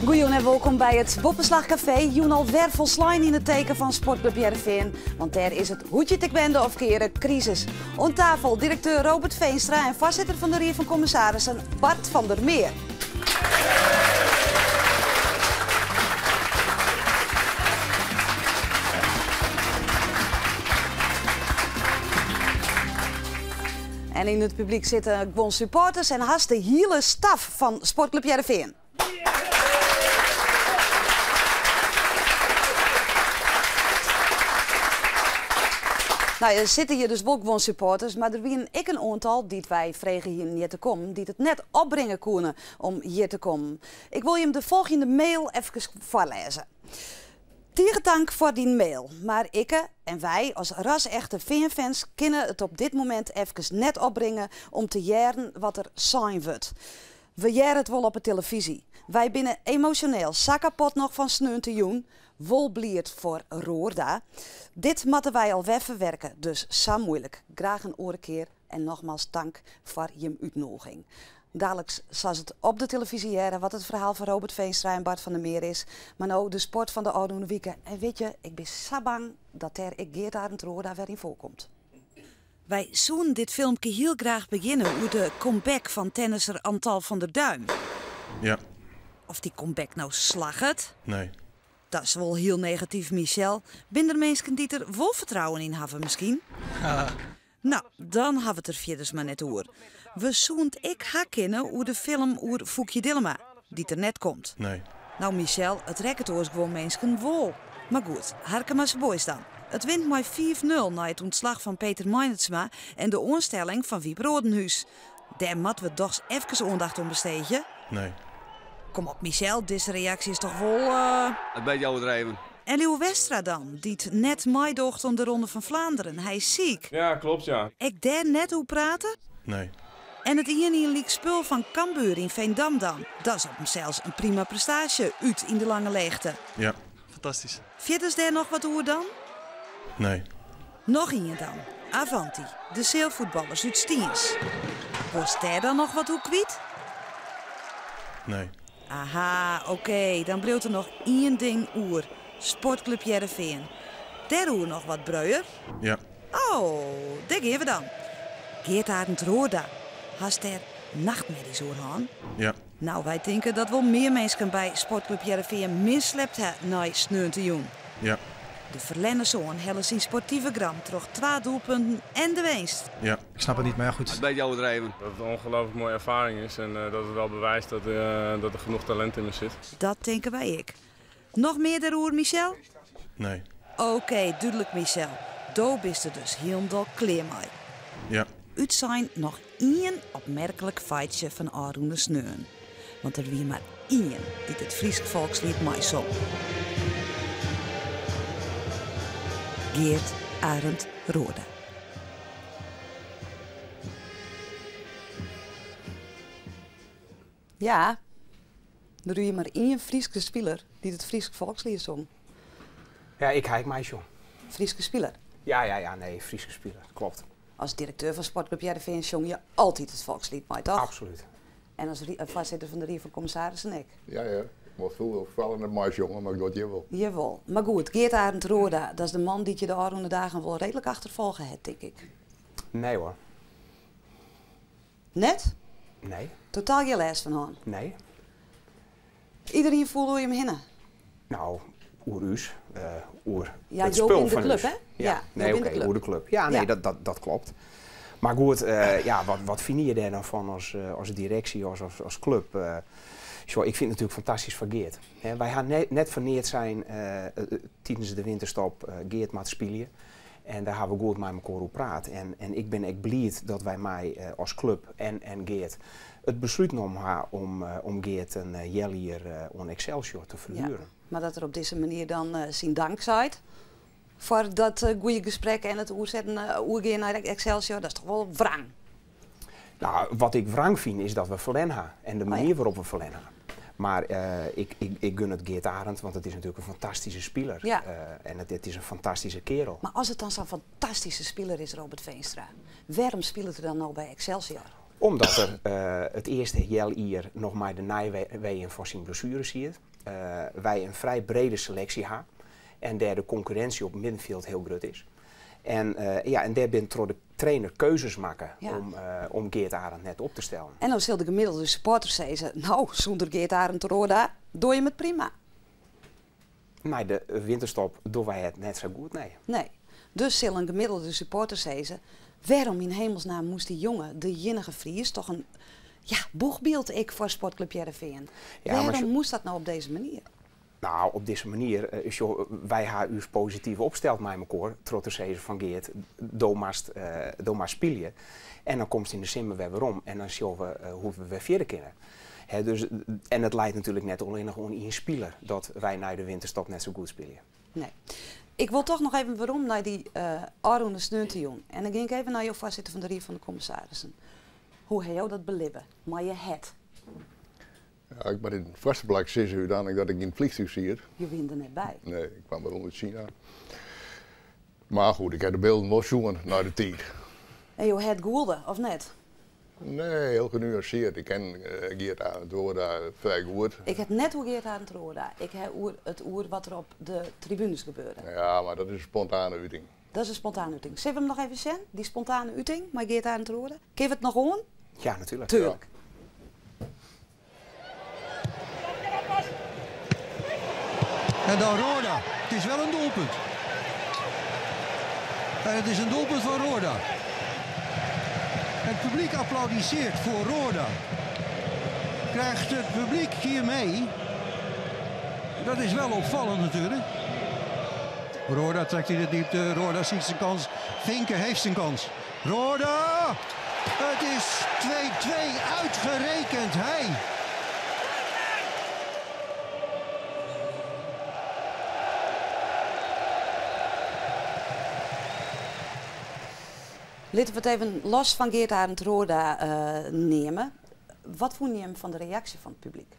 Goejûn en wolkom by it Boppeslach Kafee. Jûn alwer folslein yn it teken fan Sportclub Hearrenfean, want dêr is it hoe't je it ek wende of keare krisis. Oan tafel direkteur Robert Veenstra en foarsitter fan de Rie fan Kommissarissen Bart van der Meer. En yn it publyk sitte guon supporters en hast de hiele staf fan Sportclub Hearrenfean. No, der sitte hjir dus wol guon supporters, mar der wienen ek in oantal dy't wy frege hienen hjir te kommen, dy't it net opbringe koene om hjir te kommen. Ik wol jim de folgjende mail efkes foarlêze. Tige tank foar dyn mail, mar ikke en wy as ras-echte Feanfans kinne it op dit momint efkes net opbringe om te hearren wat der sein wurdt. We hearre it wol op 'e telefyzje. Wy binne emosjoneel sa kapot noch fan sneontejûn. Wol bliid foar Roorda. Dit moatte wy alwer ferwerke, dus sa muoilik. Graach in oare kear en nogmaals tank foar jim útnoeging. Daliks silst it op de telefyzje hearre wat it ferhaal fan Robert Veenstra en Bart van der Meer is. Mar no de sport fan de ôfrûne wike. En wit je, ik bin sa bang dat dêr ek Geert Arend Roorda wer yn foarkomt. Wy soenen dit filmke hiel graach begjinne oer de comeback fan tennisser Antal van der Duim. Ja. Oft dy comeback no slagget? Nee. Dat is wol hiel negatyf, Michel. Binne der minsken dy't der wol fertrouwen yn hawwe miskien? No, dan hawwe we it der fierders mar net oer. We soenen it ek ha kinne oer de film oer Foekje Dillema, dy't der net komt. Nee. No Michel, it rekket oars guon minsken wol. Mar goed, Harkemase Boys dan. It wint mei 5-0 nei it ûntslach fan Peter Meinertsma en de oanstelling fan Wieb Rodenhuis. Dêr moatte we dochs efkes oandacht oan besteegje? Nee. Kom op Michel, dizze reaksje is toch wol. Een beetje overdreven. En Lieuwe Westra dan, dy't net meidocht oan de Ronde fan Flaanderen. Hy is siik. Ja, klopt ja. Ek dêr net oer prate? Nee. En it ien-ien lykspul fan Cambuur yn Veendam dan? Dat is op himsels in prima prestaasje, út yn de lange leechte. Ja. Fantastysk. Fierders dêr noch wat oer dan? Nee. Noch ien dan. Avanti, de sealfuotballers út Stiens. Wolst dêr dan noch wat oer kwyt? Nee. Aha, oké, dan bliuwt der noch ien ding oer. Sportclub Hearrenfean. Dêroer noch wat, Breuer? Ja. Oh, dêr gean we dan. Geert Arend Roorda, hast dêr nachtmerjes oer hân? Ja. No, wy tinke dat wol mear minsken by Sportclub Hearrenfean min slept ha nei sneontejûn. Ja. De ferlerne soan helle syn sportive gram troch twa doelpunten en de winst. Ja. Ik snap het niet, maar ja goed. Een beetje overdreven. Dat het een ongelooflijk mooie ervaring is en dat het wel bewijst dat, dat er genoeg talent in me zit. Dat tinke wy ek. Noch mear dêroer, Michel? Nee. Oké, dúdlik Michel. Do bist der dus hielendal klear mei. Ja. Utsein noch ien opmerklik feitsje fan ôfrûne sneon. Want der wie mar ien dy't it Frysk folksliet meisong. Geert Arend Roorda. Ja, der wie mar ien Fryske spiler dy't it Frysk folksliet song. Ja, ik ha ek meisjong. Fryske spiler? Ja, ja, ja, nee, Fryske spiler, kloppet. As direkteur fan Sportclub Hearrenfean sjong je altyd it folksliet mei, toch? Absolút. En as foarsitter fan de Rie fan Kommissarissen ek? Ja, ja. Ik mocht foaral net meisjonge, mar ik doch it hjir wol. Hjir wol. Mar goed, Geert Arend Roorda, dat is de man dy't je de ôfrûne dagen wol reedlik achterfolge hat, tink ik. Nee hoor. Net? Nee. Totaal gjin lêst fan hân? Nee. Iderien foel oer jim hinne? No, oer ús. Oer Ja, it jo spul binne de fan klup, ús. hè? Ja, Ja, jo nee, binne de oké, klup. oer de klup. Ja, nee, Ja. dat kloppet. Mar goed, ja, wat fine je dêr dan fan as direksje, as klup? Sjoch, ik fyn it natuerlik fantastysk foar Geert. Hè, wy ha net foar neat sein tidens de winterstop, Geert moat spylje. En dêr ha we goed mei mekoar oer praat. En ik bin ek bliid dat wy mei as klup en Geert it beslút nommen ha om Geert in healjier oan Excelsior te ferhuren. Ja, mar dat er op dizze manier dan syn dank seit foar dat goede gesprek en it oersetten, oergean nei Excelsior, dat is toch wol wrang? No, wat ik wrang fyn is dat we ferlern ha en de manier wêrop't we ferlern ha. Mar ik gun it Geert Arend, want it is natuerlik in fantastyske spiler. En it is in fantastyske kearel. Mar as it dan sa'n fantastyske spiler is, Robert Veenstra, wêrom spilet er dan no by Excelsior? Omdat er it earste healjier noch mei de neiweeën fan syn blessuere siet. Wy in frij brede seleksje ha en dêr de konkurrinsje op it middenfjild hiel grut is. En ja, en dêr binne troch de trainer keuzes makke om Geert Arend net op te stellen. En dan sil de gemiddelde supporter sizze, no, sûnder Geert Arend Roorda dogge jim it prima. Nei de winterstop dogge wy it net sa goed, nee. Nee. Dus sil in gemiddelde supporter sizze, wêrom yn hemelsnaam moast dy jonge, de iennige Fries, toch in, ja, boechbyld ek foar Sportclub Hearrenfean. Ja, maar Wêrom moast dat no op dizze manier? Nou, op dizze manier, sjoch, wy ha ús posityf opsteld mei mekoar troch te sizzen fan Geert, do moatst, do moatst spylje en dan komst yn de simmer wer werom en dan sjogge we hoe't we wer fierder kinne. Hè, dus, en it leit natuerlik net allinnich oan ien spiler dat wy nei de winterstop net sa goed spylje. Nee. Ik wol toch noch even werom nei dy ôfrûne sneontejûn. En dan gean ik even nei jo foarsitter fan de Rie fan de Kommissarissen. Hoe ha jo dat belibbe mei je hert? Ja, ik moat yn it foarste plak sizze úteinlik dat ik yn it fleantúch siet. Je wiene der net by. Nee, ik kwam werom út China. Mar goed, ik ha de bylden wol sjoen nei de tiid. En jo hert gûlde, of net? Nee, hiel genuansearre. Ik ken Geert Arend Roorda frij goed. Ik ha it net oer Geert Arend Roorda. Ik ha it oer wat der op de tribunes gebeurde. Ja, mar dat is in spontane uting. Dat is in spontane uting. Sille we him noch even sjen, dy spontane uting mei Geert Arend Roorda? Kinne we it noch oan? Ja, natuerlik. Tuurlijk. En dan Roorda. Het is wel een doelpunt. En het is een doelpunt van Roorda. Het publiek applaudisseert voor Roorda. Krijgt het publiek hier mee? Dat is wel opvallend natuurlijk. Roorda trekt in de diepte. Roorda ziet zijn kans. Vinke heeft zijn kans. Roorda! Het is 2-2 uitgerekend hij. Litte we it even los fan Geert Arend Roorda neame. Wat fûn jim fan de reaksje fan it publyk?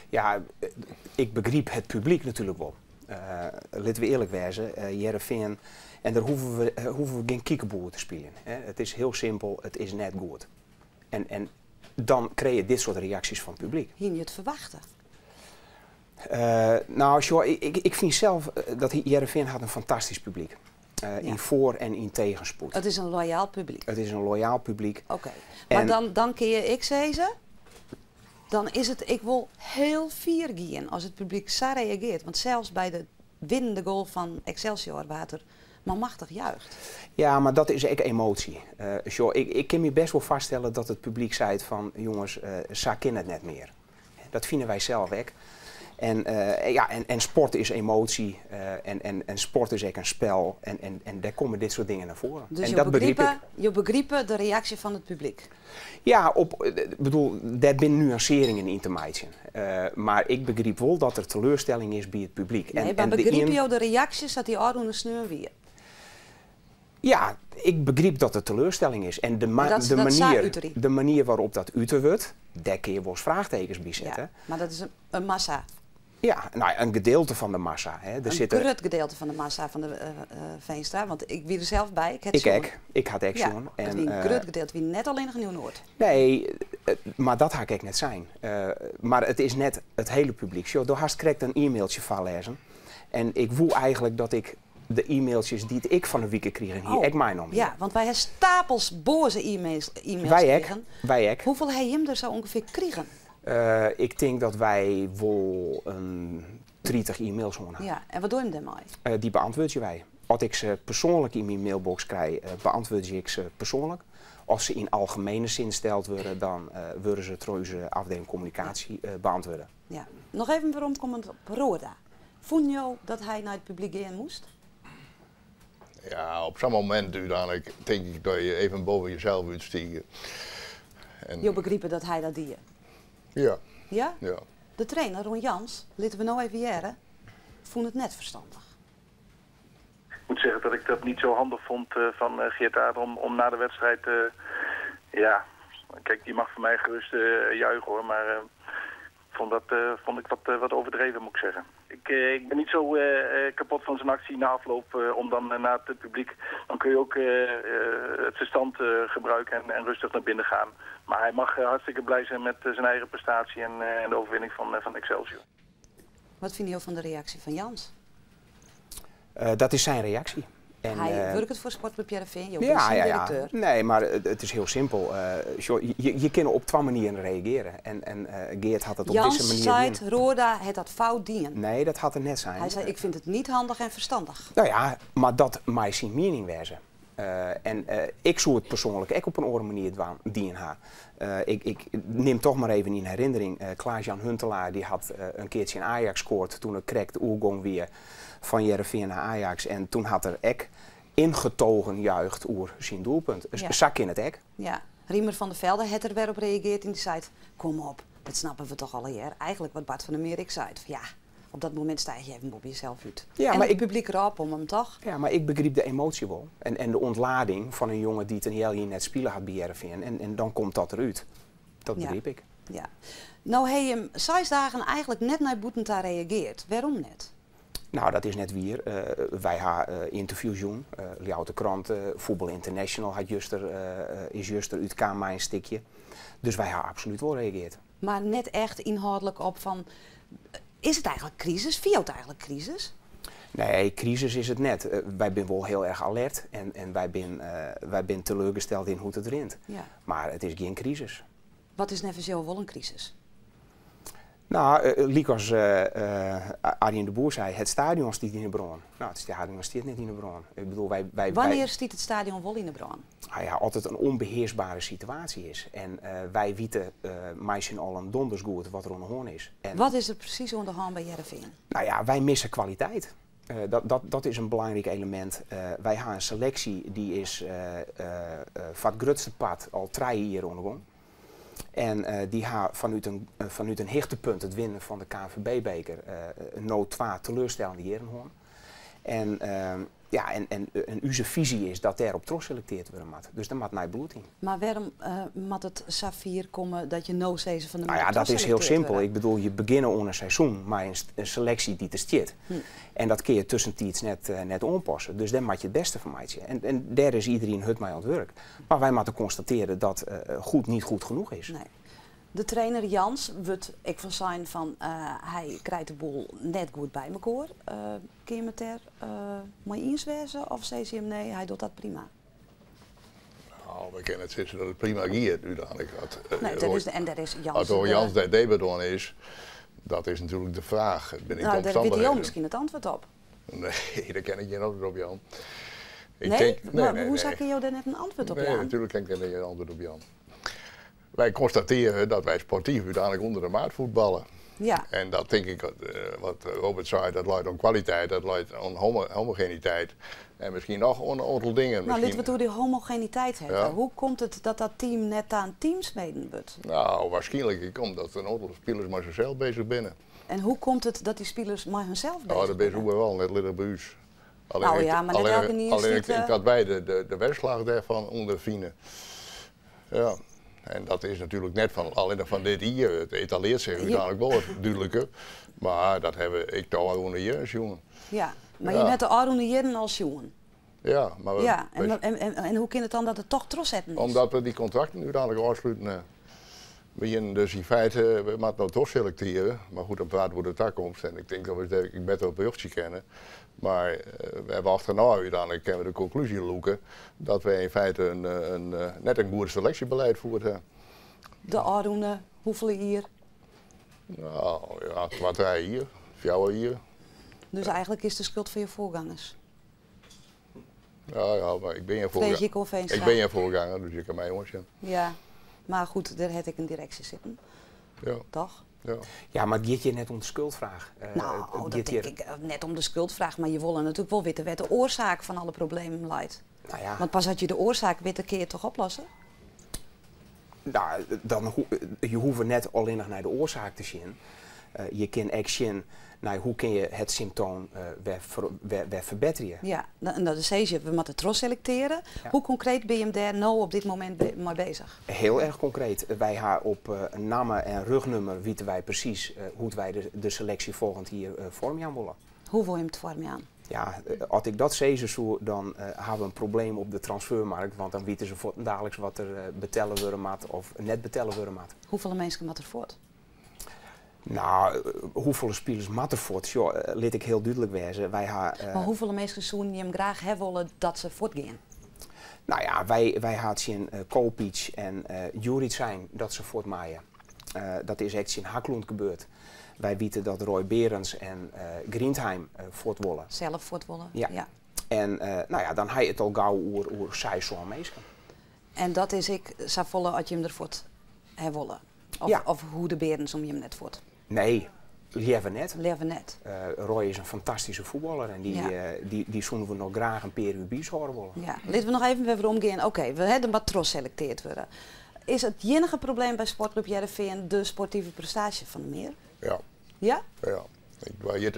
Ja, ik begryp it publyk natuerlik wol. Litte we earlik wêze, Hearrenfean, en dêr hoege we gjin kiekeboer te spyljen. It is hiel simpel, it is net goed. En dan krije je dit soart reaksjes fan it publyk. Hiene je it ferwachte? No, sjoch, ik fyn sels dat Hearrenfean hat in fantastysk publyk. Yn foar- en yn tegenspoed. It is in loyaal publyk. It is in loyaal publyk. Oké, mar dan kinne je ek sizze, dan is it ek wol hiel fier gien as it publyk sa reagearret. Want sels by de winnende goal fan Excelsior waard der manmachtich juicht. Ja, mar dat is ek emoasje. Sjoch, ik kin my bêst wol foarstelle dat it publyk seit fan jonges, sa kin it net mear. Dat fine wy sels ek. En ja, en sport is emoasje en sport is ek in spel en dêr komme dit soart dingen nei foaren. Dus En dat begryp ik. jo begripe de reaksje fan it publyk? Ja, op, bedoel, dêr binne nuansearringen yn te meitsjen. Mar ik begryp wol dat der teleurstelling is by it publyk. Nee, mar begripe jo de reaksje sa't dy ôfrûne sneon wie? Ja, ik begryp dat der teleurstelling is. En Dat sa uterje. de manier wêrop't dat utere wurdt, dêr kinne je wolris fraachtekens by sette. Ja, mar dat is in massa. Ja, no ja, in gedeelte fan de massa. Hè. Der In sitte grut gedeelte fan de massa fan de Veenstra, want ik wie der sels by. Ik ha it Ik sjoen. ek. Ik ha it ek Ja, sjoen. it En, wie in grut gedeelte. It wie net allinnich Nieuw-Noord. Nee, mar dat ha ik ek net sein. Mar it is net it hiele publyk. Sjoch, do hast krekt in e-mailtsje foarlêzen. En ik woe eigentlik dat ik de e-mailtsjes dy't ik fan 'e wike krigen hie, Oh, ek meinommen hie. Ja, want wy ha stapels boaze e-mails Wy ek, krigen. wy ek. Hoefolle ha jim der sa ûngefear krigen? Ik tink dat wy wol in 30 e-mails hân ha. Ja, en wat dogge jim dêrmei? Dy beantwurdzje wy. As ik se persoanlik yn myn mailbox krij, beantwurdzje ik se persoanlik. As se yn algemene sin steld wurde, dan wurde se troch ús afdeling kommunikaasje beantwurde. Ja. Noch even weromkommend op Roorda. Fûnen jo dat hy nei it publyk gean moast? Ja, op sa'n momint úteinlik tink ik dat je even boven jezelf útstige. En Jo begripe dat hy dat die? Ja. Ja? Ja. De trainer, Ron Jans, litte we no even hearre, fûn it net ferstannich. Ik moet zeggen dat ik dat niet zo handig vond van Geert Arend om na de wedstrijd, ja, kijk, die mag voor mij gerust juichen hoor, maar Vond dat vond ik wat, wat overdreven, moet ik zeggen. Ik, ik ben niet zo kapot van zijn actie na afloop om dan naar het publiek. Dan kun je ook het verstand gebruiken en rustig naar binnen gaan. Maar hij mag hartstikke blij zijn met zijn eigen prestatie en de overwinning van Excelsior. Wat vind je van de reactie van Jans? Dat is zijn reactie. En, Hij werkt voor Sportclub Heerenveen, je bent zijn directeur. Nee, maar het is heel simpel. Je kunt op twee manieren reageren. En Geert had het op Jans deze manier. zei, Roorda het dat fout dien. Nee, dat had er net zijn. Hij zei, ik vind het niet handig en verstandig. Nou ja, maar dat mij zijn mening wezen. En ik zou het persoonlijk ook op een andere manier dien ha. Ik neem toch maar even in herinnering. Klaas-Jan Huntelaar die had een keertje in Ajax gescoord toen er krekt de oergong weer van Heerenveen naar Ajax. En toen had er ek ingetogen juicht oer zijn doelpunt. Dus Ja. zak in het ek. Ja, Riemer van der Velde had er weer op reageerd en die zei, kom op, dat snappen we toch al hier. Eigenlijk wat Bart van der Meer ik zei, van, ja, op dat moment stijg je even op jezelf uit. Ja, en maar het publiek erop om hem toch? Ja, maar ik begreep de emotie wel. En de ontlading van een jongen die het een heel jaar net spelen had bij Heerenveen. En dan komt dat eruit. Dat begreep ik. Ja. Nou, heb je hem 6 dagen eigenlijk net naar Boetenta reageerd. Waarom net? Nou, dat is net weer. Wij hebben interviews doen. Ljouwter Krant, Voetbal International had is juster uit Kamer een stikje. Dus wij hebben absoluut wel gereageerd. Maar net echt inhoudelijk op van, is het eigenlijk crisis? Via het eigenlijk crisis? Nee, crisis is het net. Wij zijn wel heel erg alert en wij zijn teleurgesteld in hoe het rint. Ja. Maar het is geen crisis. Wat is nevens jou wel een crisis? Nou, Liekers, Arjen de Boer zei, het stadion stiet in de bron. Nou, het stadion stiet niet in de bron. Ik bedoel, wij, Wanneer wij stiet het stadion wel in de bron? Nou ja, altijd een onbeheersbare situatie is. En wij weten meisje al een donders goed wat er onder de hand is. En, wat is er precies onder de hand bij Heerenveen? Nou ja, wij missen kwaliteit. Dat is een belangrijk element. Wij hebben een selectie die is van het grootste pad al 3 jaar onder de grond. En die ha vanuit een hichtepunt, het winnen van de K N V B-beker, nood 2 teleurstellende jaren hoorn. En onze visie is dat daarop terugselecteerd worden moet. Dus daar moet naar bloed in. Maar waarom moet het Safir komen dat je no season van de Nou ja, markt dat is heel terugselecteerd simpel. worden? Ik bedoel, je begint onder een seizoen, maar een selectie die te stiert. En dat kun je tussentijds net aanpassen. Dus daar moet je het beste van maken. En daar is iedereen hut mee aan het werk. Maar wij moeten constateren dat goed niet goed genoeg is. Nee. De trainer Jans wordt ik van zijn van hij krijgt de boel net goed bij elkaar. Kun je met daar mee eens wezen of zei ze hem nee, hij doet dat prima? Nou, we kennen het sinds dat het prima gaat uiteindelijk. Nee, dat is de, en dat is Jans. Als door de Jans daar debat is, dat is natuurlijk de vraag. Ben ik Nou, de daar weet hij omstandigheden. misschien het antwoord op. Nee, daar ken ik geen antwoord op, Jan. Ik Nee? denk, nee, Maar nee, hoe nee. zou ik jou daar net een antwoord op, Nee, Jan? natuurlijk ken ik daar geen antwoord op, Jan. Wij constateren dat wij sportief uiteindelijk onder de maat voetballen. En dat denk ik, wat Robert zei, dat leidt om kwaliteit, dat leidt om homogeniteit. En misschien nog een aantal dingen. Nou, laten Misschien we het over die homogeniteit hebben. Ja. Hoe komt het dat dat team net aan teamsmeden wordt? Nou, waarschijnlijk omdat een aantal spelers maar zichzelf bezig binnen. En hoe komt het dat die spelers maar hunzelf Nou, bezig dat ben binnen? ik wel, net little buus. Alleen Nou ik, ja, maar net alleen, elke nier alleen zit, ik denk dat wij de wedslag daarvan ondervinden. Ja. En dat is natuurlijk net van, alleen van dit hier. Het etaleert zich uiteindelijk wel wat duidelijker. Maar dat hebben ik toch al onder jaren, jongen. Ja, maar Ja. je hebt de oude jaren als jongen. Ja, maar we, Ja, en we en hoe kan het dan dat het toch trots zetten is? Omdat we die contracten uiteindelijk afsluiten. We beginnen dus in feite, we moeten nou toch selecteren. Maar goed, dan praten we de toekomst. En ik denk dat we het ik beter op berichtje kennen. Maar we hebben achterna uiteindelijk kunnen we de conclusie loeken dat wij in feite net een goed selectiebeleid voeren. De Arune, hoeveel hier? Nou ja, 2, 3 hier, 4 hier. Dus eigenlijk is de schuld van je voorgangers. Ja, ja, maar ik ben je Vrees voorganger. ik of eens Ik ben je voorganger, dus je kan mij jongens zijn. Ja, maar goed, daar heb ik een directie zitten. Ja. Toch? Ja. Ja, maar het gaat je net om de schuldvraag. Nou, Het dat gaat denk hier ik net om de schuldvraag, maar je wil natuurlijk wel weten wat de oorzaak van alle problemen leidt. Nou ja. Want pas als je de oorzaak weet, dan kun je het toch oplossen? Nou, dan je hoeft net alleen nog naar de oorzaak te zien. Je kin ek sjen nei hoe kin je it symptoom wer ferbetterje. Ja, en dat is je, we moatte trochselektearje. Hoe konkreet binne jim dêr no op dit momint mei beuzich? Hiel erch konkreet. Wy ha op namme en ruchnûmer witte wy presys hoe't wy de seleksje folgjend jier foarmjaan wolle. Hoe wolle jim it foarmjaan? Ja, as ik dat sizze soe, dan ha we in probleem op de transfermarkt, want dan witte se fuortendaliks wat der betelle wurde moat of net betelle wurde moat. Hoefolle minsken moatte der fuort? Nou, hoefolle spilers moatte der fuort? Sjoch, lit ik hiel dúdlik wêze. Wy ha, Mar hoefolle minsken soene jim graach ha wolle dat se fuortgean? Nou ja, wy ha tsjin Kopic en Juric sein dat se fuort meie. Dat is ek tsjin Haklund gebeurd. Wy witte dat Roy Beerens en Grindheim fuort wolle. Sels fuort wolle, Ja. ja. En nou ja, dan ha je it al gau oer seis, sân minsken. En dat is ek safolle as jim der fuort ha wolle? Of, Ja. of hoege de Beerens om jim net fuort? Nee, leaver net. Leaver net. Roy is in fantastyske fuotballer en dy soene we noch graach in pear jier by ús hâlde wolle. Ja. Litte we noch even wer weromgean. Oké, we hawwe der wat trochselektearre wurde. Is it iennige probleem by Sportclub Hearrenfean de sportive prestaasje, Van der Meer? Ja. Ja? Ja. Ik wou hjir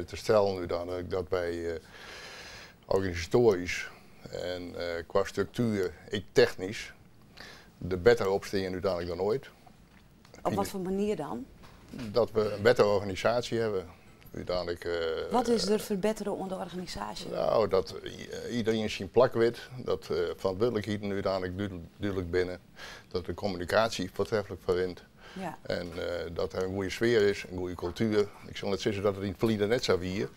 te stellen úteinlik dat wy organisatoarysk en kwa struktuer, ek technysk, der better op stean úteinlik dan oait. Op watfoar manier dan? Dat we in bettere organisaasje hawwe. Úteinlik, Wat is der ferbettere oan de organisaasje? Nou, dat iderien syn plak wit, dat ferantwurdlikheden úteinlik dúdlik binne, dat de kommunikaasje foartreflik ferrint. En dat der in goede sfear is, in goede kultuer. Ik sil net sizze dat it yn it ferline net sa wie,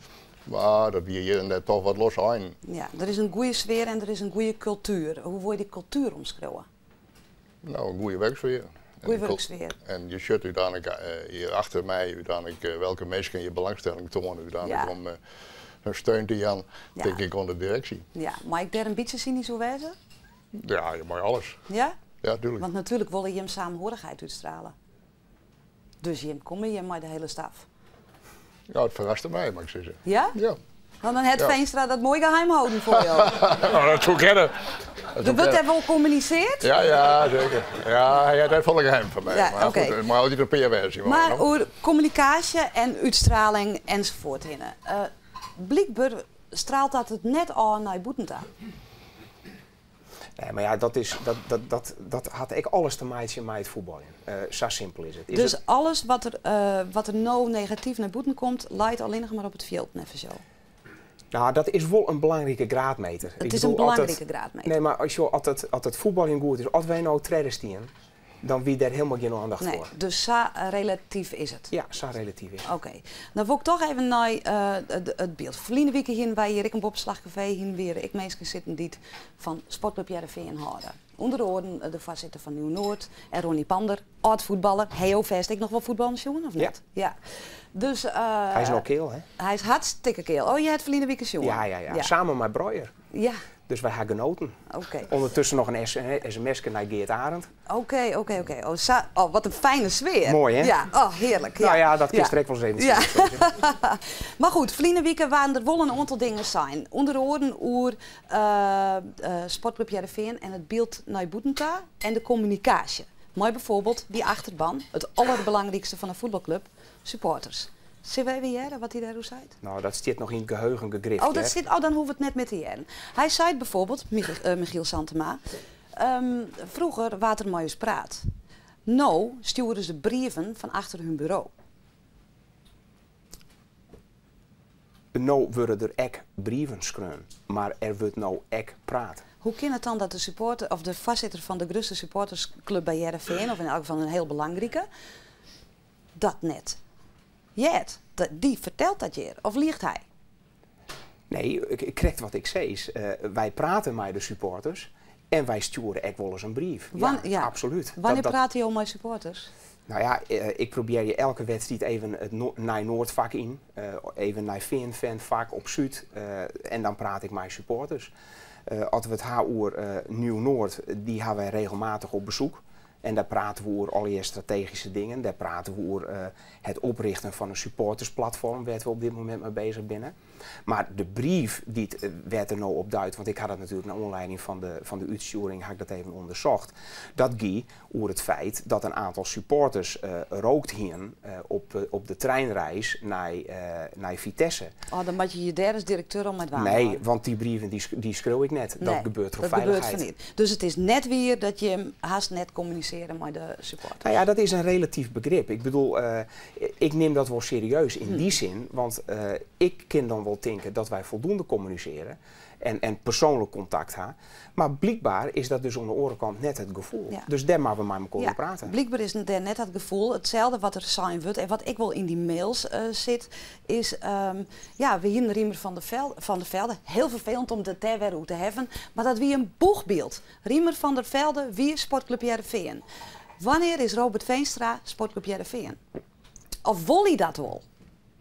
mar dat wie hjir en dêr dochs wat los ein. Ja, der is in goede sfear en der is in goede kultuer. Hoe wolle je dy kultuer omskriuwe? Nou, in goede wurksfear. Goede wurksfear. En je sjocht úteinlik hjir achter my úteinlik welke minsken hjir belangstelling toane úteinlik om hun steun te jaan, tink ik, oan de direksje. Ja, mei ik dêr in bytsje synysk oer wêze? Ja, je mei alles. Ja? Ja, tuerlik. Want natuerlik wolle jim saamhorigheid útstrielje. Dus jim komme hjir mei de hiele staf. Ja, it ferraste my, moat ik sizze. Ja? Ja. Want dan hat Veenstra dat moai geheim hâlden foar jo. Nou, dat soe kinne. Dat Der wurdt dêr wol kommunisearre? Ja, seker. Ja, hy hat dat folle geheim fan my. Ja, mar oké. goed, mar altyd in pear wêze. Mar oer kommunikaasje en útstrieling ensafoart hinne. Blykber strielt dat it net ôf nei bûten ta. Nee, mar ja, dat hat ek alles te meitsjen mei it fuotbaljen. Sa simpel is it. Is Dus it alles wat der no negatyf nei bûten komt, leit allinnich mar op it fjild, neffens jo? Nou, dat is wol in belangrike graadmeter. It Ik is in bedoel, belangrike graadmeter. Nee, mar as it fuotbaljen goed is, as wy no tredde stean, dan wie dêr hielendal gjin oandacht Nee, foar. dus sa relatyf is it. Ja, sa relatyf is it. Oké. Dan wol ik dochs even nei it byld. Ferline wike hiene wy hjir ek in Boppeslachkafee. Hjir wiene ek minsken sitten dy't fan Sportclub Hearrenfean hâlde. Ûnder oaren de foarsitter fan Nieuw-Noord en Ronnie Pander, âld-fuotballer. Ha jo fêst ek noch wol fuotbal sjoen, of net? Ja. Ja. Dus, Hy is noch keal, hè? Hy is hartstikke keal. Oh, je hat ferline wike sjoen? Ja. Ja. Samen mei Breuer. Dus wy ha genoaten. Ûndertusken noch in sms nei Geert Arend. Oké. Oh, sa, oh, wat in fine sfear. Moai, hè? Ja, oh, hearlik. Nou ja, dat kinst direkt wol ris even sjen. Mar goed, ferline wike wiene der wol in oantal dingen sein. Ûnder oaren oer Sportclub Hearrenfean en it byld nei bûten ta en de kommunikaasje. Mei byfoarbyld dy achterban, it alderbelangrykste fan in fuotbalklup, supporters. Sille we even hearre wat hy dêroer seit? Nou, dat stiet noch yn it geheugen gegrift. Oh, dat hè? sit, oh, dan hoege we it net mear te hearren. Hy sei byfoarbyld, Michiel Santema, froeger waard der mei ús praat. No stjoere se brieven fan achter har buro. No wurde der ek brieven skreaun, mar der wurdt no ek praat. Hoe kin it dan dat de supporter of de foarsitter fan de grutste supportersklup by Hearrenfean, of yn elk gefal in hiel belangrike, dat net heart? Dy fertelt dat hjir, of liicht hy? Nee, krekt wat ik sei is, wy prate mei de supporters en wy stjoere ek wolris in brief. Ja, absolút. Wannear prate jo mei supporters? Nou ja, ik probearje elke wedstriid even it nei Noardfak yn, even nei Fean-fanfak op Súd, en dan praat ik mei supporters. As we it ha oer Nieuw-Noord, dy ha wy regelmatich op besoek. En dêr prate we oer allegear strategyske dingen. Dêr prate we oer it oprjochten fan in supportersplatfoarm wêr't we op dit momint mei beuzich binne. Mar de brief dy't wêr't er no op duidt, want ik ha dat natuerlik nei oanlieding fan de útstjoering ha ik dat even ûndersocht, dat gie oer it feit dat in oantal supporters rookt hienen op de treinreis nei Vitesse. Oh, dan moatte je je dêr as direkteur al mei dwaan. Nee, want dy brieven dy skriuw ik net. Dat gebeurt troch dat gebeurt feilichheid. fan net. Dus it is net wier dat je him hast net kommunisearje mei de supporters? Nou ja, dat is in relatyf begrip. Ik bedoel, ik nim dat wol serieus yn dy sin, want ik kin dan wol tinke dat wy foldoende kommunisearje en persoanlik kontakt ha. Mar blykber is dat dus oan de oare kant net it gefoel. Dus dêr moatte we mei mekoar oer prate. Blykber is dêr net dat gefoel. Itselde wat der sein wurdt en wat ek wol yn dy mails sit, is ja, we hienen Riemer van der Velde, van der Velde, hiel ferfelend om it dêr wer oer te hawwen, mar dat wie in boechbyld. Riemer van der Velde wie Sportclub Hearrenfean. Wannear is Robert Veenstra Sportclub Hearrenfean? Of wol hy dat wol?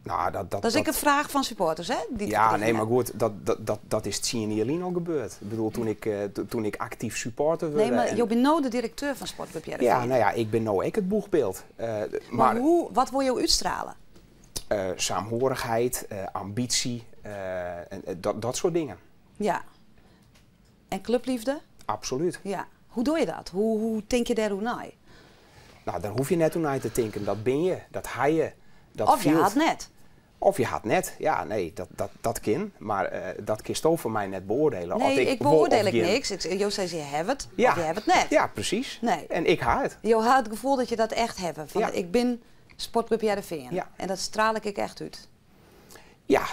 Nou, dat, Dat is ek in fraach fan supporters, hè? Dy't Ja, it nee, mar goed, dat is 10 jier lyn al gebeurd. Ik bedoel, toen ik aktyf supporter Nee, wurde mar en jo binne no de direkteur fan Sportclub Hearrenfean. Ja, no ja, ik bin no ek it boechbyld. Mar wat wolle jo útstrielje? Saamhorigheid, ambysje, en dat soart dingen. Ja. En clubliefde? Absolút. Ja. Hoe dogge je dat? Hoe tinke je dêroer nei? Nou, dêr hoege je net oer nei te tinken. Dat binne je, dat ha je. Dat Of je fielt. hat net. Of je hat net. Ja, nee, dat kin. Mar dat kinsto foar my net beoardielje. Nee, Of ik ik wol of beoardiel ik gjin. niks. Jo sizze je hawwe it, of je hawwe it net. Ja, presys. Nee. En ik ha it. Jo ha it gefoel dat je dat echt hawwe. Fan, ik bin Sportclub Hearrenfean. Ja. En dat striel ik echt út. Ja,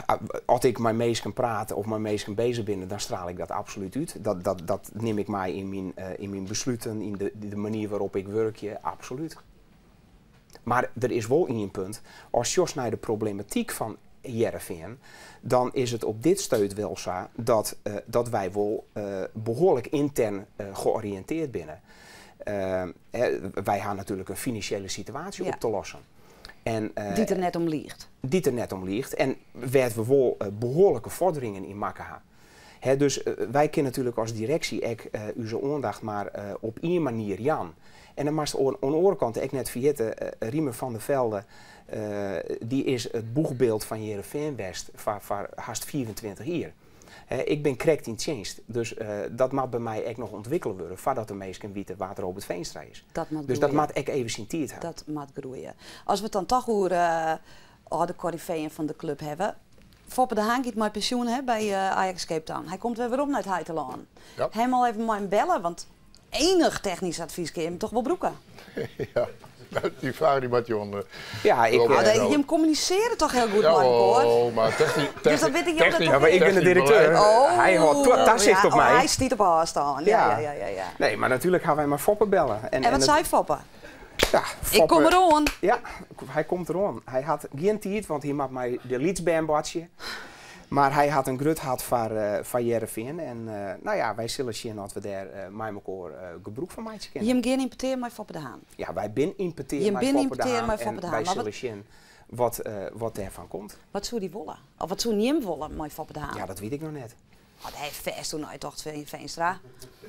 as ik mei minsken praat of mei minsken beuzich bin, dan striel ik dat absolút út. Dat nim ik mei yn myn besluten, yn de manier wêrop't ik wurkje, absolút. Mar der is wol ien punt. As sjochst nei de problematyk fan Hearrenfean, dan is it op dit stuit wol sa dat wy wol behoarlik yntern georiïntearre binne. Hè, wy ha natuerlik in finansjele situaasje op te lossen. En Dy't der net om liicht. Dy't der net om liicht. En wêr't we wol behoarlike foarderingen yn makke ha. Hè, dus wy kinne natuerlik as direksje ek ús oandacht mar op ien manier jaan. En dan moatst oan de oare kant ek net ferjitte, Riemer van der Velde, dy is it boechbyld fan Hearrenfean west foar hast 25 jier. Hè, ik bin krekt yn tsjinst, dus dat moat by my ek noch ûntwikkele wurde foardat de minsken witte wa't Robert Veenstra is. Dat moat Dus dat groeie. moat ek even syn tiid ha. Dat moat groeie. As we it dan toch oer âlde koryfeeën fan de klup hawwe. Foppe de Haan giet mei pensjoen, hè, by Ajax Cape Town. Hy komt wer werom nei it heitelân. Ja. Him al even mei him belle, want ienich technysk advys kin je him toch wol brûke? Ja, dy fraach dy moat je oan Ja, ik, Robert Oh, nee, je kommunisearje toch hiel goed Ja, mei elkoar? oh, mar Dus dan wit ik dat technysk toch Ja, mar ik bin de technysk direkteur. beleid. Oh, Hy hâldt tasicht ja, op oh, my. hy stiet op ôfstân. Ja, ja, ja, ja, ja. Nee, mar natuerlik ha wy mei Foppe belle. En wat sei Foppe? Ja, Ik kom Foppe deroan. Ja, hy komt deroan. Hy hat gjin tiid, want hy moat mei de lytsbern boartsje. Mar hy hat in grut hert foar Hearrenfean. En no ja, wy sille sjen oft we dêr mei elkoar gebrûk fan meitsje kinne. Jim gean yn petear mei Foppe de Haan. Ja, wy binne yn petear Jim mei binne yn Foppe de petear Haan mei Foppe en de Haan, wy mar sille sjen wat dêrfan komt. Wat soe dy wolle? Of wat soe jim wolle mei Foppe de Haan? Ja, dat wit ik noch net. Oh, hy fêst oer neitocht, Veenstra.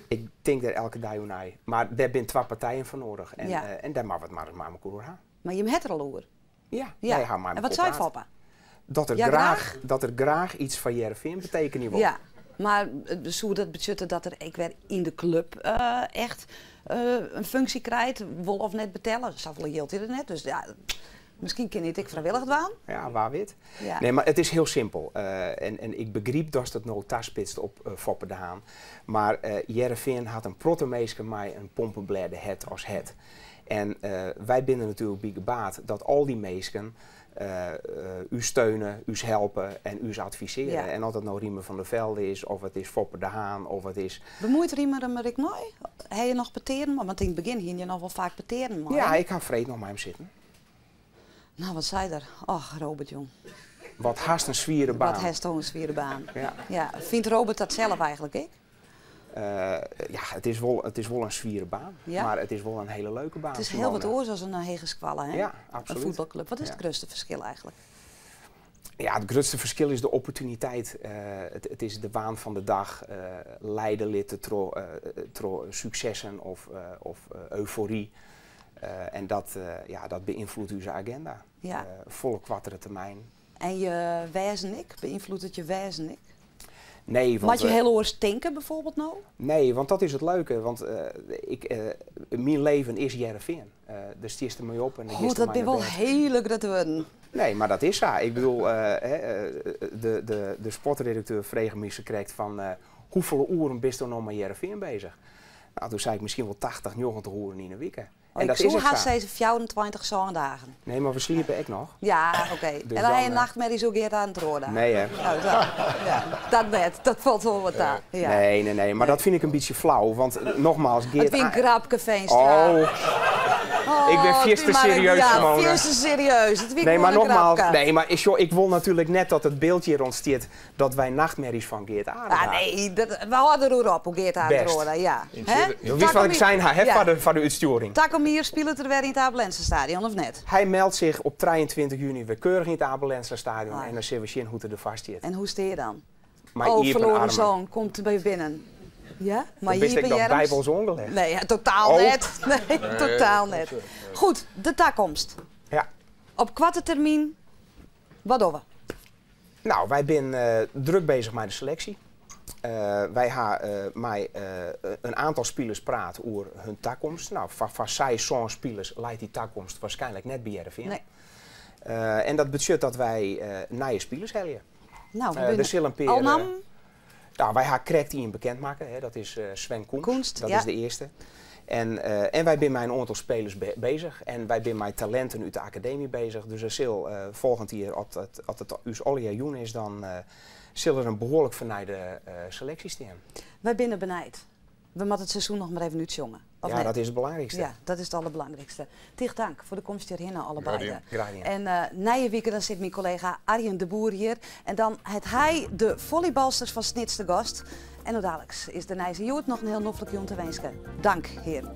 Ik tink dêr elke dei oer nei. Mar dêr binne twa partijen foar nedich. En dêr moatte we it mar mei elkoar oer ha. Mar jim ha it der al oer? Ja, Ja. wy ha mei En wat elkoar sei praat. Foppe? Dat Ja, graach? er graach yts foar Hearrenfean betekenje wol. Ja, mar soe dat betsjutte dat er ek wer yn de klup echt in funksje krijt, wol of net betelle? Safolle jild is der net, dus ja, miskien kin hy it ek frijwillich dwaan. Ja, wa wit. Ja. Nee, mar it is hiel simpel. En ik begryp dat it no taspitst op Foppe de Haan. Mar Hearrenfean hat in protte minsken mei in pompeblêde hert as hert. En wy binne natuerlik by gebaat dat al dy minsken ús steune, ús helpe en ús advisearje. En oft dat no Riemer van der Velde is, of it is Foppe de Haan, of it is... Bemuoit Riemer him der ek mei? Ha je noch petearen? Want yn it begjin hiene je noch wol faak petearen mei. Ja, ik ha freed noch mei him sitten. Nou, wat sei er? Och, Robert, jong. Wat hast in swiere baan. Wat hast in swiere baan. Ja. Ja. Fynt Robert dat sels eigentlik ek? Ja, it is wol in swiere baan. Ja? Mar it is wol in hiele leuke baan. It is hiel wat Simone. oars as in hegeskoalle, hè? Ja, absolút. In fuotbalklup. Wat is it Ja. grutste ferskil eigentlik? Ja, it grutste ferskil is de opportuniteit. It is de waan fan de dag, leide litte troch suksessen of eufory. En dat, ja, dat beynfloedet ús aginda. Folle koartere termyn. En je wêzen ek? Beynfloedet it je wêzen ek? Nee, want... Moat je hiel oars tinke bijvoorbeeld no? Nee, want dat is it leuke. Want myn leven is Hearrenfean. Dêr stiest mei op en dan Oh, giest dat mei binne wol nei bêd. hiele grutte wurden. Nee, mar dat is sa. Ik bedoel, de sportredakteur frege my sakrekt fan hoefolle oeren bist no mei Hearrenfean beuzich? No, doe sei ik miskien wol 80, 90 oeren yn 'e wike. Oh, En ik dat is soe ek hast sa. sizze 24 sân dagen. Nee, mar we sliepe ek noch. Ja, oké. Dus En dan dan, ha je nachtmerries oer Geert Arend Roorda. Nee, hè? Oh, dat, ja, dat net. Dat falt wol wat ta. Ja. Nee, nee, nee. Mar dat fyn ik in bytsje flau. Want nogmaals, Geert... It wie in grapke, Veenstra. Oh. Oh, Ik bin fierste maar een- serieus, Ja, Simone. fierste serieus. It wie Nee, mar gewoan in nogmaals, grapke. nee, mar sjoch, ik wol natuerlik net dat it byld hjir ûntstiet dat wy nachtmerries fan Geert Arend Ah, ha. nee, dat, we hâlde deroer op, oer Geert Arend Bêst. Roorda, ja. In Hè? zin- Jo witst wat ik sein ha, hè, Ja. foar de útstjoering. Takom jier spilet er wer yn it Abe Lenstra Stadion, of net? Hy meldt sich op 23 juny wer keurich yn it Abe Lenstra Stadion Ah. en dan sille we sjen hoe't er derfoar stiet. En hoe stean je dan? Mei oh, iepen verloren armen. zoon komt by binnen. Ja? Maar wist ik iepen dat earms? bijbels oanlein? Nee, ja, totaal Oh. net. Nee, totaal net. Goed, de takomst. Ja. Op koarte termyn, wat dogge we? No, wy binne drok beuzich mei de seleksje. Wy ha mei in oantal spilers praat oer harren takomst. No, foar seis, sân spilers leit dy takomst wierskynlik net by Hearrenfean. Nee. En dat betsjut dat wy nije spilers helje. No, we Der binne sil in pear, Al nammen? No, wy ha krekt ien bekend makke, hè, dat is Sven Kums. Kunst, Dat ja. is de earste. En wy binne mei in oantal spilers beuzich. En wy binne mei talinten út de akademy beuzich. Dus der sil folgjend jier, as it ús allegear jûn is, dan sil der in behoarlik fernijde seleksje stean. Wy binne benijd. We moatte it seizoen noch mar even útsjonge. Of Ja, net? dat is it belangrykste. Ja, dat is it alderbelangrykste. Tige tank foar de komst hjirhinne, allebeide. Graach dien. Graach dien. En nije wike dan sit myn kollega Arjen de Boer hjir. En dan hat hy de volleybalsters fan Snits te gast. En no daliks is de Nijs Hjoed noch in hiel noflik jûn te winsken. Tank, hearen.